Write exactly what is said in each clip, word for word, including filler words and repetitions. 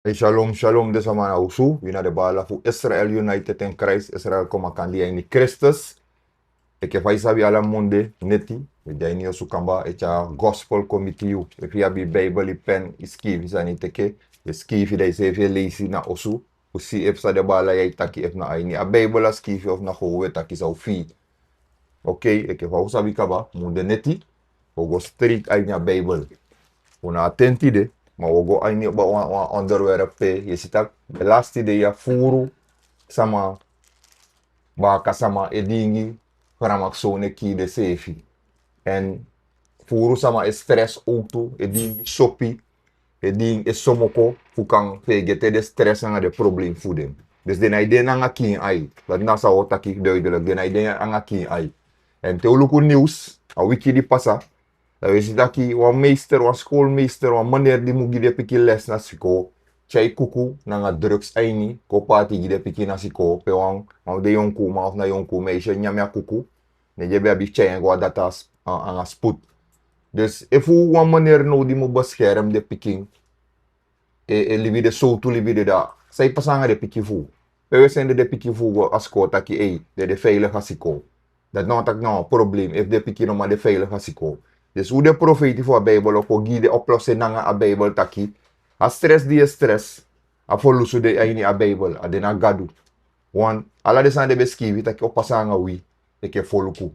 Hey, shalom, shalom, den sama na osu. Wi na den baala fu Israel United in Christ, Israel kon makandra ini Kristus. Enke fa yu sabi, ala munde neti, wi de ini osu kamba, e tyari gospel kon miti yu. Efu yu abi Bijbel, yu pen, yu skrifi sani teki, yu skrifi, dan yu seefi e leisi na osu. Fu si efu san den baala ya e taki, efu na a ini a Bijbel a skrifi, efu na gewoon wi e taki san wi fii. Oké, enke fa wi sabi kaba, munde neti, wi o go straight a ini a Bijbel. Wi no abi ten tide, ma wi o go a ini wan, wan, wan onderwerp pe yu e si taki den lasti dei ya furu sama, baaka sama e dingi, framakson e kii denseefi. Èn furu sama e stress owktu, e dingi sopi, e dingi e somoko, fu kan feegete den stress nanga den problem fu den. Dus den no e de nanga kiin ai. Dati na san wi o taki duidelijk, den no e de nanga kiin ai. Èn te wi luku nieuws, a wiki di pasa, dan wi e si taki wan meester, wan schoolmeester, wan meneer di mu gi den pikin les na sikoo, tyai kuku nanga drugs a ini, kon paati gi den pikin na sikoo, pe wan, wan fu den yonku uman of na yonku meisje nyan a kuku, ne den ben abi fu tyai en go a data, a, anga spoed. Dus efu wan meneer now di mu bescherm den pikin, e, e libi den sowtu libi de, dan san e pasa nanga den pikin fu wi? Pe wi e sende den pikin fu wi go a sikoo taki, ei, den de veilig a sikoo? Dati na wan taki na wan problem, efu den pikin no man de veilig a sikoo. Dus un, den profeiti fu a Bijbel, o kon gi den oplossing nanga a Bijbel taki, a stress di yu e stress, a ferlusu de a ini a Bijbel, a de na Gadu. Want ala den sani den ben skrifi taki o pasa nanga wi, enke foluku.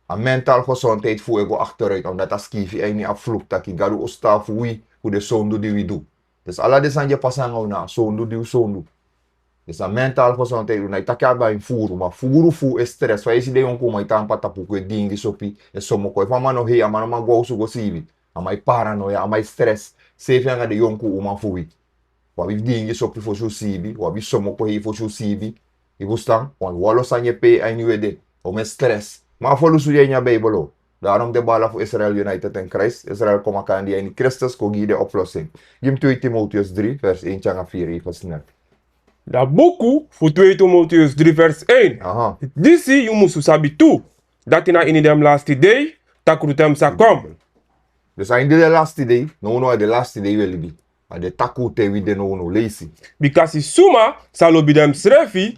A mental gezondheid fu wi e go achteruit, omdat a skrifi a ini a vloek taki Gadu o strafu wi fu den sondu di wi du. Dus ala den sani di e pasa nanga wi na a sondu di wi sondu. Dus a mental gezondheid, un no e taki a bai furu, ma furu fu wi e stress. Fa yu e si den yonku uman e tan patapu kon e dingi sopi, e somoko. Efu a man no hei, a man no man go a osu go siibi. A man e paranoia, a man e stress. Seefi anga den yonku uman fu wi. Wi abi fu dingi sopi fosi un siibi, wi abi somoko hei fosi un siibi. Yu fustan, want wan lo sani e pee a ini wi ede, omen stress. Ma a ferlusu de a ini a Bijbel o. Daarom den baala fu Israel United in Christ, Israel kon makandra ini Kristus, kon gi den oplossing. Gi mi twee Timotheus drie vers één te nanga vier, even snel. Da buku fu twee Timotheus drie vers één. Aha. Disi yu musu sabi tu, dati na ini den lasti dei, takru ten sa kon. Dus a ini den lasti dei, nownow a den lasti dei wi e libi. A den takru ten wi de nownow, leisi. Bikasi suma sa lobi densrefi,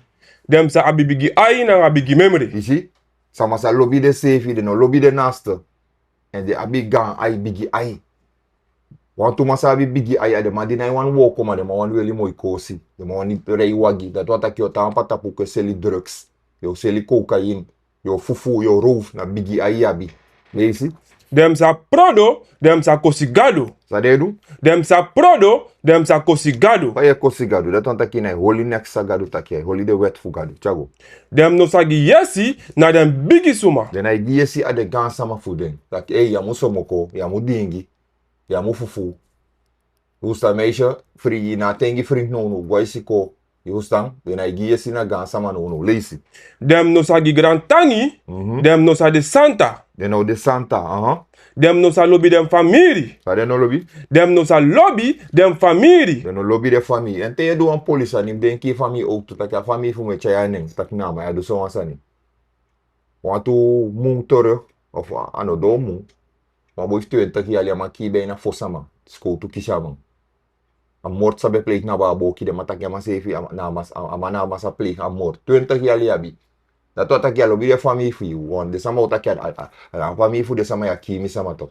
den sa abi bigi ai nanga bigi memre. Yu si, sama sa lobi denseefi, den no lobi den naaste. Èn den abi gaan ai, bigi ai. Wantu man sa abi bigi ai, a den man di nái wani wooko, ma den man wani weli moi koosi. Den man wani rei wagi. Dati wani taki yu o tan patapu kon e seli drugs. Yu o seli cocaïne. Yu o fufuu, yu o roof, na bigi ai yu abi. Leisi. Den sa prodo, den sa kosi Gado. San den e du? Den sa prodo, den sa kosi Gado. Fa yu e kosi Gado? Dati wani taki yu nái holi neks san Gado taki, yu e holi den wet fu Gado. Tyago. Den no sa gi yesi na den bigi suma. Den nái gi yesi a den gaan sama fu den. Taki, ei, yu á mu somoko, yu á mu dingi, yu á mu fufuu. Yu fustan, meisje, fri, yu no abi ten gi fri nownow, go a yu sikoo. Yu fustan, den nái gi yesi na gaan sama nownow, leisi. Den no sa gi grantangi, mhm, den no sa de santa. Den no de santa, aha. Den no sa lobi den famiri. San den no lobi? Den no sa lobi den famiri. Den no lobi den famii. Èn te yu e du wan poli sani, yu mu denki yu famii owktu, taki a famii fu mi e tyai a nen, taki na a man ya du sowan sani. Wantu mun terug, of a, a no doo mun. Wan boi fu twintig yali, a man kii bijna fo sama, sikowtu kisi a man. A moord san ben pleeg na Baaboki, den man taki a man seefi, a man na a man sa, a man na a man sa pleeg a moord. Twintig yali yu abi. Dati wani taki yu á lobi den famii fu yu, want den sama o taki a, a, a, a famii fu den sama ya kii mi sama toch.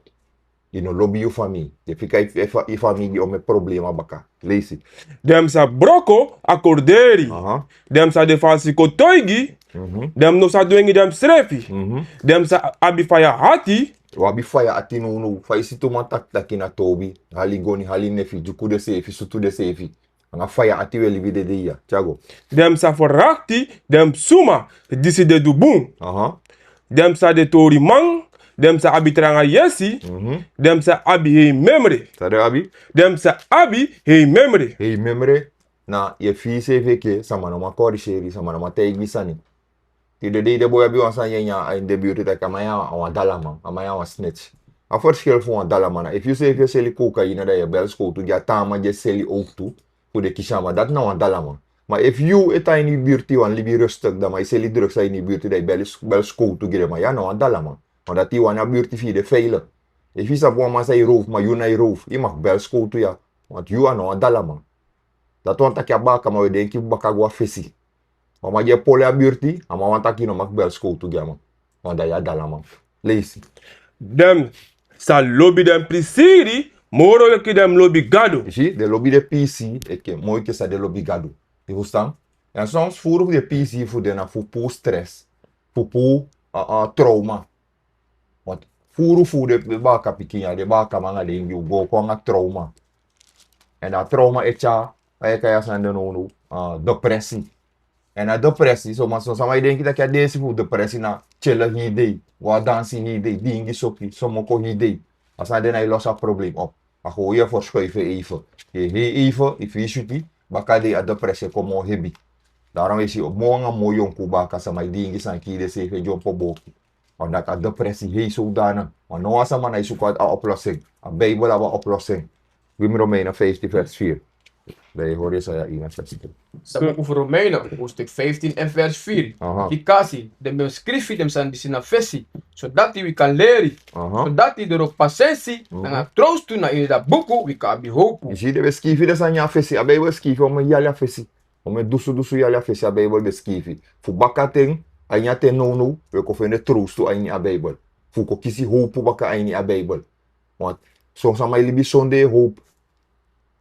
Yu no lobi yu famii. Den fika yu, yu fa-, yu famii gi omen problema baka. Leisi. Den sa broko a korderi. Aha. Den sa de falsi kotoigi. Mhm. Den no sa dwengi densrefi. Mhm. Den sa abi faya ati. Wi abi faya ati nownow. Fa yu si tu man taki taki na toobi, hali goni, hali nefi, dyuku denseefi, sutu denseefi. Anga faya ati wi e libi den dei ya. Tyago. Den sa ferakti den suma disi de du bun. Aha. Den sa de toriman, den sa abi tranga yesi, mhm, den sa abi hei memre. San den abi? Den sa abi hei memre. Hei memre, na yu e fii yuseefi enke sama no man koriseri, sama no man taigi yu sani. Tide dei den boi abi wan sani ya ini den birti taki a man ya a wan dalaman, a man ya a wan snitch. A verschil fu wan dalaman na, efu yuseefi e seli cocaïne, dan yu e bel sikowtu gi a taa man di e seli owktu, fu den kisi a man, dati na wan dalaman. Ma efu yu e tan ini yu birti, yu wani libi rustig, dan man e seli drugs a ini yu birti, dan yu bel, bel sikowtu gi den man, yu a no wan dalaman. Want dati yu wani a birti fu yu de veilig. Efu yu sabi wan man san e roof, ma yu nái roof, yu mag bel sikowtu ya. Want yu a no wan dalaman. Dati wani taki a baakaman e denki baka go a fesi. Wan man di e poli a birti, a man wani taki yu no mag bel skowtu gi a man. Want dan yu a dalaman. Leisi. Den sa lobi den prisiri moro leki den lobi Gado. Yu si, den lobi den pisi enke, moo enke san den lobi Gado. Yu fustan? En soms furu fu den pisi fu den na fu puru stress, fu puru, ah, ah, trauma. Want furu fu den, den baakapikin ya, den baakaman anga den ingi, go kon anga trauma. En a trauma e tyari, a e kai a sani de nownow, ah, depressie. En a depressie, so, ma so, sama e denki taki a deesi fu depressie na tyele hii dei, go a dansi hii dei, diingi sopi, somoko hii dei. A sani de no e losi a problem op. A go yu e verschuiven even. Yu e hei even, efu yu switi, baka dei a depressie e kon moo hebi. Daarom yu e si moo anga moo yonku baaka sama e diingi sani, kii denseefi, e dyompo booki. Omdat a depressie hei zodanig. Ma now a sama no e suku a oplossing. A Bijbel abi a oplossing. Wi mi Romeinen vijftien vers vier. Dan yu hori Yesaya eenenzestig. San buku fu Romeinen, hoofdstuk vijftien en vers vier. Aha. Bikasi den ben skrifi den sani disi na fesi, sodati wi kan leri. Aha. Sodati doro pasensi, mhm, nanga trowstu na ini dati buku wi kan abi howpu. Yu si, den ben skrifi den sani ya a fesi, a Bijbel skrifi omeni yali a fesi. Omeni dusu dusu yali a fesi a Bijbel ben skrifi. Fu bakaten, a ini a ten nownow, wi e kon fende trowstu a ini a Bijbel. Fu kon kisi howpu baka a ini a Bijbel. Want son sama e libi sondee howpu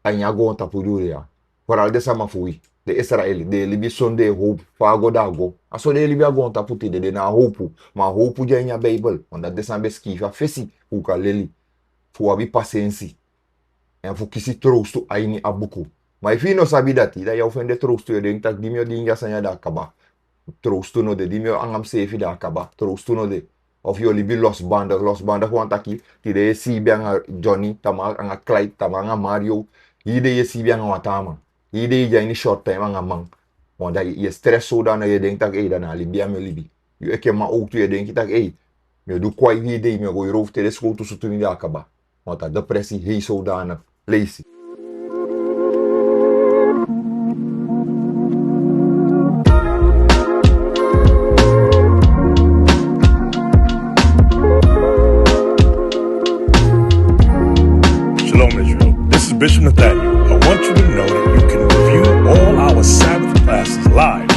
a ini a goontapu di wi de ya. Vooral den sama fu wi, den Israeli, den e libi sondee howpu, fa a go dan a go. A so den e libi a goontapu tide, den no abi howpu. Ma a howpu de a ini a Bijbel. Want dati den sani ben skrifi a fesi, fu wi kan leli. Fu wi abi pasensi. En fu kisi trowstu a ini a buku. Ma efu yu no sabi dati, dan yu o fende trowstu, yu o denki taki di mi o diingi a sani ya dan a kaba. Trowstu no de, di mi o anga miseefi dan a kaba. Trowstu no de. Of yu o libi losbandig, losbandig wani taki, tide yu e siibi anga Johnny, tamaa anga Clyde, tamaa anga Mario. Hii dei yu e siibi anga wan taa man. Hii dei yu de a ini short time anga man. Want dan yu e stress zodanig, yu e denki taki, ei, dan na a libi ya mi e libi. Yu enke man owktu yu e denki taki, ei, mi o du kwai hii dei, mi o go e rowfu te den skowtu sutu mi dan a kaba. Want a depressie hei zodanig. Leisi. Shalom, Israel. This is Bishop Nathaniel. I want you to know that you can view all our Sabbath classes live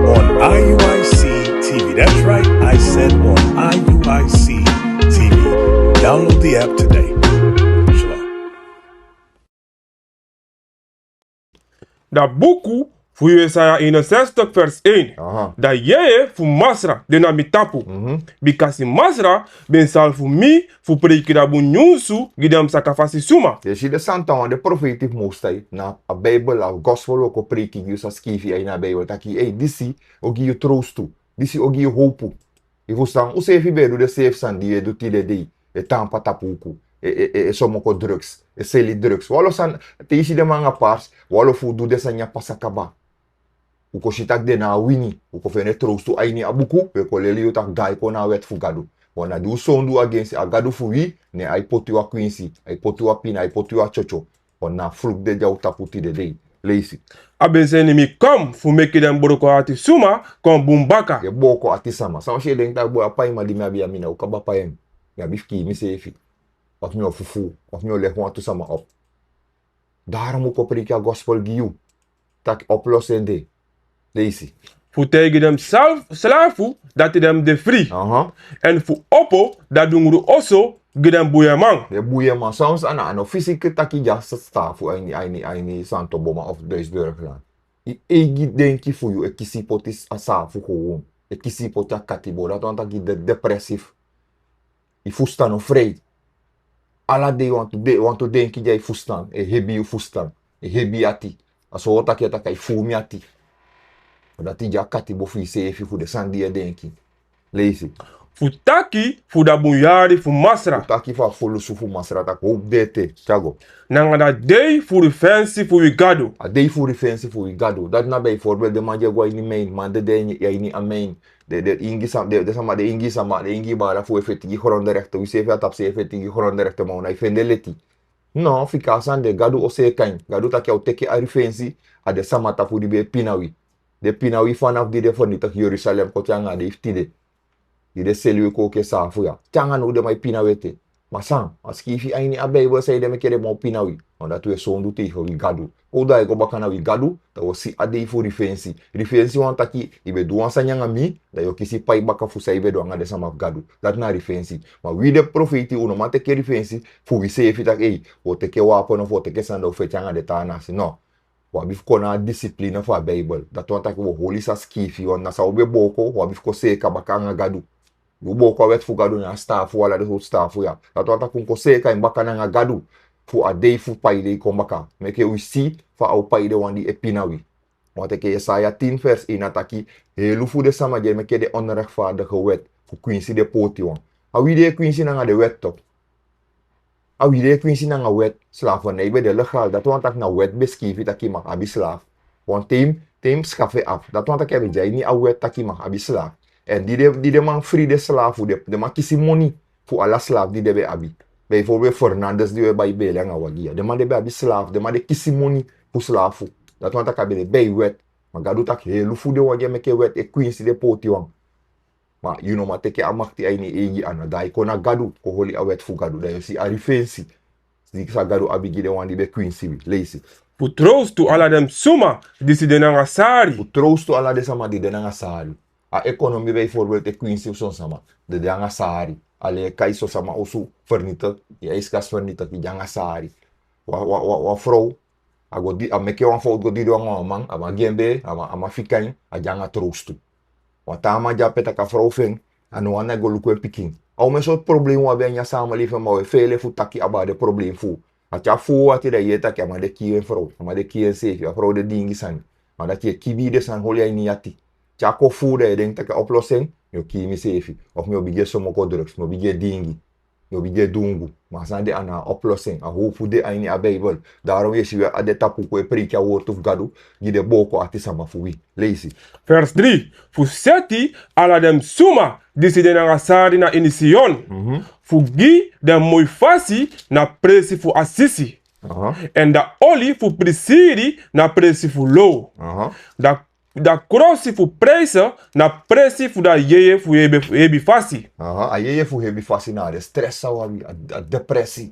on I U I C T V. That's right, I said on I U I C T V. Download the app today. Shalom. Da buku fu Yesaya eenenzestig vers één. Aha. Da yeye fu Masra de na mi tapu. Mhm. Bikasi Masra ben salfu mi fu preiki da bun nyunsu gi den sakafasi suma. Yu e si, den santawan, den profeiti fu Most High, na a Bijbel, a gospel wi o kon preiki gi yu, san skrifi a ini a Bijbel, taki, ei, disi o gi yu trowstu, disi o gi yu howpu. Yu fustan? Useefi ben e du den seefi sani di yu e du tide dei. E taampu a tapu uku. E, e, e, e somoko drugs. E seli drugs. Wan lo sani, te yu si den man anga paars, wan lo fu u du den sani ya pasa kaba. U kon si taki den no abi wini. U kon fende trowstu a ini a buku, wi e kon leli yu taki gaai kon na a wet fu Gadu. Want na di u sondu agensi a Gadu fu wi, ne ai poti u a kwinsi, ai poti u a pina, ai poti u a tyotyo. Want na a fluku de di a u tapu tide dei. Leisi. A ben seni mi kon fu meki den broko ati suma kon bun baka. Den broko ati sama. San o si e denki taki, boi, a paiman di mi abi ya, mi no o kaba pai en. Mi abi fu kii miseefi. Of mi o fufuu, of mi o legi wantu sama op. Daarom u kon preiki a gospel gi yu. Taki oplossing de. Leisi. Fu taigi den sla-, slafu dati den de fri. Aha. Èn fu opo da dungru oso gi den buyeman. Den buyeman. Soms a no, a no fysiek taki dya saafu a ini, a ini, a ini Santo Boma of Duisburgland. Yu eigi denki fu yu e kisi poti a saafu gewoon. E kisi poti a katibo. Dati wani taki de-, depressief. Yu fustan no frei. Ala dei wantu de-, wantu denki dya yu fustan, e hebi yu fustan, e hebi yu ati. A so wi o taki, a taki ai fuu mi ati. Dati dya katibo fu yuseefi, fu den sani di yu e denki. Leisi. Fu taki fu da bun yari fu Masra. Fu taki fu a fulusu fu Masra, taki howpu de ete. Tyari go. Nanga da dei fu rifensi fu wi Gado. A dei fu rifensi fu wi Gado. Dati na bijvoorbeeld den man di e go a ini mijn, man dede a ini a mijn. Den, den ingi sa-, den, den sama, den ingi sama, den ingi baala fu u e feti gi grondenrechten. Wiseefi a tapu se e feti gi grondenrechten, ma u no e fende leti. No, fika a sani de, Gadu o seeka en. Gadu taki a o teke a rifensi a den sama tapu di ben e pina wi. Den pina wi fanafu di den fernitigi Jerusalem, koti anga a dei fu tide. Di den seli wi kon enke saafu ya. Te anga now den man e pina wi ete. A san, a skifi a ini a Bijbel san ede meke den man o pina wi. Want dati wi e sondu tegen wi Gadu. Kon un daai go baka na wi Gadu, dan wi o si a dei fu rifensi. Rifensi wani taki, yu ben du wan sani anga mi, dan yu o kisi pai baka fu san yu ben du anga den sama fu Gadu. Dati na rifensi. Ma wi den profeiti, un no man teke rifensi fu wi seefi taki, ei, wi o teke wapen of wi o teke sani dan wi feti anga den taa nasi. No. Wi abi fu kon na a discipline fu a Bijbel. Dati wani taki wi o holi san skifi, want na san wi ben booko, wi abi fu kon seeka baka anga Gadu. Yu booko a wet fu Gadu, na a sitaafu, ala den sortu sitaafu ya. Dati wani taki un kon seeka en baka nanga Gadu. Fu a dei fu pai dei kon baka. Meke wi si fa a o pai den wan di e pina wi. Wan teke Yesaya tin vers één a taki, helu fu den sama di e meke den onrechtvaardige wet, fu kwinsi den pootiwan. A wi di e kwinsi nanga den wet toch. A wi di e kwinsi nanga wet, slavernij ben de legaal. Dati wani taki na wet ben skifi taki yu mag abi slaaf. Want te yu, te yu schaffen af. Dati wani taki a ben de a ini a wet taki yu mag abi slaaf. En di den, di den man fri den slaaf fu den, den man kisi moni fu ala slaaf di den ben abi. Bijvoorbeeld Fernandes di we bai bele anga wagi ya. Den man den ben abi slaaf, den man den kisi moni fu slaaf fu. Dati wani taki a ben de bij wet. Ma Gadu taki helu fu den wan di e meke wet e kwinsi den pootiwan. Ma yu no man teke a makti a ini yu eigi anu. Dan yu kon na Gadu, kon holi a wet fu Gadu. Dan yu o si a rifensi. Di san Gadu abi gi den wan di ben kwinsi wi. Leisi. Fu trowstu ala den suma disi de nanga sari. Fu trowstu ala den sama di de nanga sari. A ekonomi bijvoorbeeld e kwinsi son sama. Den de nanga sari. Ala e kai son sama osu vernietig. Yu ijskast vernietig, yu de nanga sari. Wan, wan, wan, wan frow, a go di, a meke wan fowtu go didon anga wan man, a man gi en bee, a man, a man fika en, a de anga trowstu. Wan taa man de ape taki a frow fu en, a no wani a go luku en pikin. A omen sortu problem wi abi a ini a samenleving, ma wi e feele fu taki abaa den problem fu u. A te a fuu ati dan yu yee taki a man de kii en frow, a man de kii enseefi, a frow de diingi sani. Ma dati yu e kibii den sani holi a ini yu ati. Te a kon fuu dan yu e denki taki a oplossing, mi o kii miseefi. Of mi o bigin e somoko drugs, mi o bigin e diingi. Yu o bigin e dungu. Ma a sani de a na a oplossing. A howpu de a ini a Bijbel. Daarom yu e si wi a de tapu kon e preiki a wortu fu Gadu gi den booko ati sama fu wi. Leisi. Vers drie. Fu seti ala den suma disi de nanga sari na ini Sion. Mhm. Fu gi den moi fasi na presi fu asisi. Aha. Èn da oli fu prisiri na presi fu low. Aha. Da Da krosi fu prijse na presi fu da yeye fu hebi, hebi fasi. Aha, a yeye fu hebi fasi na a den stress san wi abi, a, a depresi.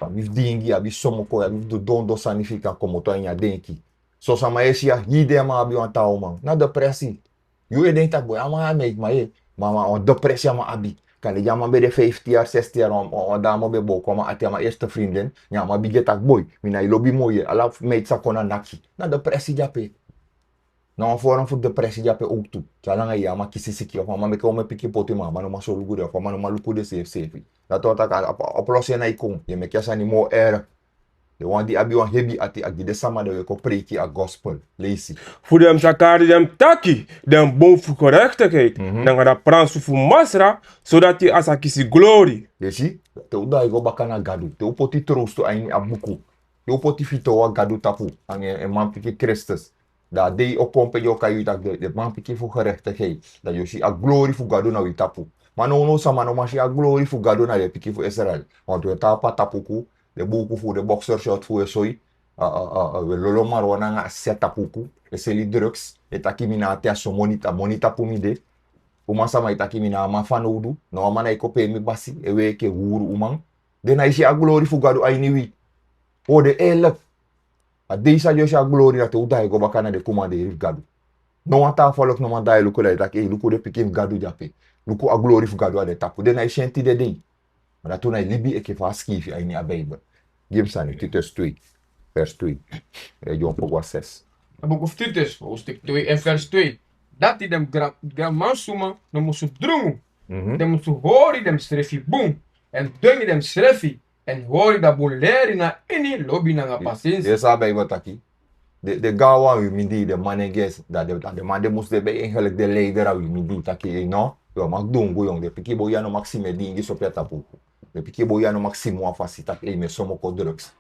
Abi fu diingi, abi somoko, abi fu du dondon sani fu yu kan komoto a ini a denki. Son sama e si a hii den man abi wan taa uman. Na depresi. Yu e denki taki boi, a man a meiti man ye. Ma, ma wan depresi a man abi. Kande di a man ben de vijftien yari, zestien yari, wan, wan, wan dame ben booko a man ati, a man eerste vriendin. Ne a man bigin e taki boi, mi nái lobi moi ye. Ala meiti sa kon na naki. Na depresi de ape. Na wan forum fu depresi de ape owktu. Te a langa yeye a man kisi siki, of a man meke omen pikin poti, ma a man no man solugu den, of a man no man luku den seefi seefi. Dati wani taki a, a, a oplossing nái kon. Yu e meke a sani moo erg. Den wan di abi wan hebi ati, a gi den sama di e kon preiki a gospel. Leisi. Fu den sa kari den taki den bun fu gerechtigheid, mhm, nanga da pransu fu Masra, sodati a sa kisi glori. Yu e si, te un daai go baka na Gadu, te un poti trowstu a ini a buku, te un poti fitoow a Gadu tapu, anga en manpikin Kristus. Da a dei o kon pe den o kai wi taki den, den manpikin fu gerechtigheid. Da yu o si a glori fu Gadu na wi tapu. Ma nownow sama no man si a glori fu Gadu na den pikin fu Israel. Want wi e tan a patapuku, den buuku fu den boxer short fu wi e soi, a, a, a, a, wi e lolo marijuana anga a sisa tapuku, e seli drugs, e taki mi na ati, a so moni, a moni tapu mi de. Uman sama e taki mi na a man fanowdu, na wan man nái kon pee mi basi, e weki e huru uman. Den nái si a glori fu Gadu a ini wi. O de eerlijk. A dei san den o si a glori na te un daai go baka na den kumanderi fu Gadu. No wan taa folku no man daai luku, dan e taki, ei, luku den pikin fu Gadu de ape. Luku a glori fu Gadu a den tapu. Den nái si en tide dei. Ma dati un nái libi enke fa a skiifi a ini a Bijbel. Gi mi sani, Titus twee, vers twee. Ready, wan poku a zes. A buku fu Titus, hoofdstuk twee en vers twee. Dati den gran, granman suma no musu drungu. Mhm. Den musu hori densrefi bun. Èn dwengi densrefi. Èn hori da bun leri na ini lobi nanga pasensi. Yu e sabi a Bijbel taki. Den, den gaanwan a wi mindii, den manengers, da den, da den man den musu de bij eigenlijk den leider a wi mindii taki, ei no, yu á mag dungu yongu, den pikin boi ya no mag simi e diingi sopi a tapu uku. Den pikin boi ya no mag simi wan fasi taki, ei, mi e somoko drugs.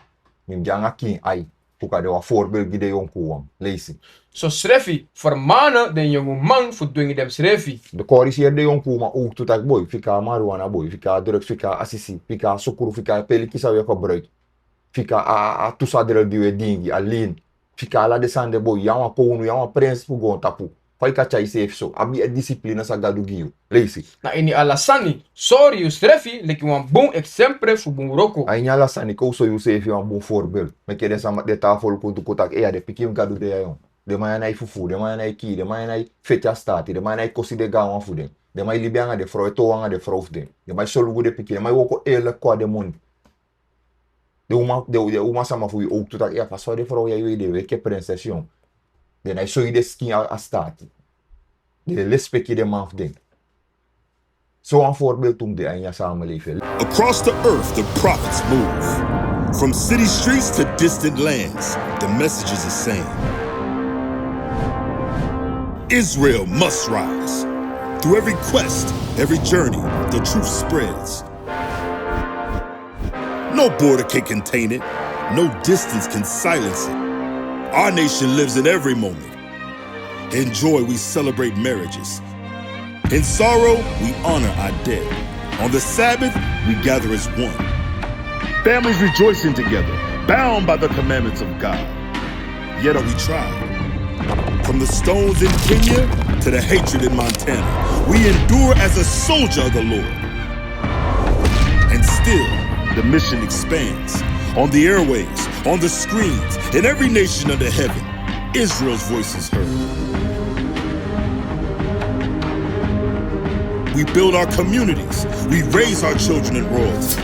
Mi mus de anga kiin ai. Fu kan de wan voorbeeld gi den yonkuuwan. Leisi. Sosrefi fermane den yonguman fu dwengi densrefi. Den koriseri den yonkuuman ook tu taki boi, fika a marijuana boi, fika a drugs, fika a asisi, fika a sukru, fika a peliki san wi e gebruik. Fika a, a, a tu sadrel di wi e diingi, a lin. Fika ala den sani de boi, yu a wan kownu, yu a wan prins fu goontapu. Fa yu kan tyari yuseefi so? Abi a disiplina san Gadu gi yu. Leisi. Na ini ala sani, sori yusrefi leki wan bun eksempre fu bun wroko. A ini ala sani, kon sori yuseefi wan bun voorbeeld. Meke den sama, den taa foluku du kon taki: "Ei, a den pikin fu Gadu de ya, yon." Den man ya nái fufuu, den man ya nái kii, den man ya nái feti a staati, den man ya nái kosi den gaanwan fu den. Den man e libi anga den frow, e toow anga den frow fu den. Den man e solugu den pikin, den man e wooko eerlijk kon a den moni. Den uma, den, den umasama fu wi owktu taki: "Ei, a fasi fa den frow ya e wei, den e wei enke prinses, yon." Den nái soi den skin a, a staati. Den e lespeki den man fu den. So wan voorbeeld tu mu de a ini a samenleving. Across the earth, the prophets move. From city streets to distant lands, the message is the same. Israel must rise. Through every quest, every journey, the truth spreads. No border can contain it. No distance can silence it. Our nation lives in every moment. In joy, we celebrate marriages. In sorrow, we honor our dead. On the Sabbath, we gather as one. Families rejoicing together, bound by the commandments of God. Yet are we tried. From the stones in Kenya to the hatred in Montana, we endure as a soldier of the Lord. And still, the mission expands. On the airwaves, on the screens, in every nation under heaven, Israel's voice is heard. We build our communities. We raise our children in royalty.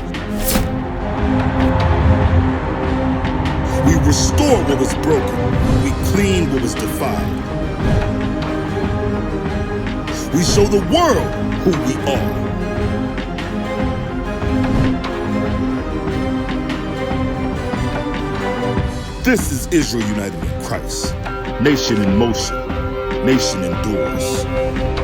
We restore what was broken. We clean what was defiled. We show the world who we are. This is Israel united in Christ. Nation in motion. Nation endures.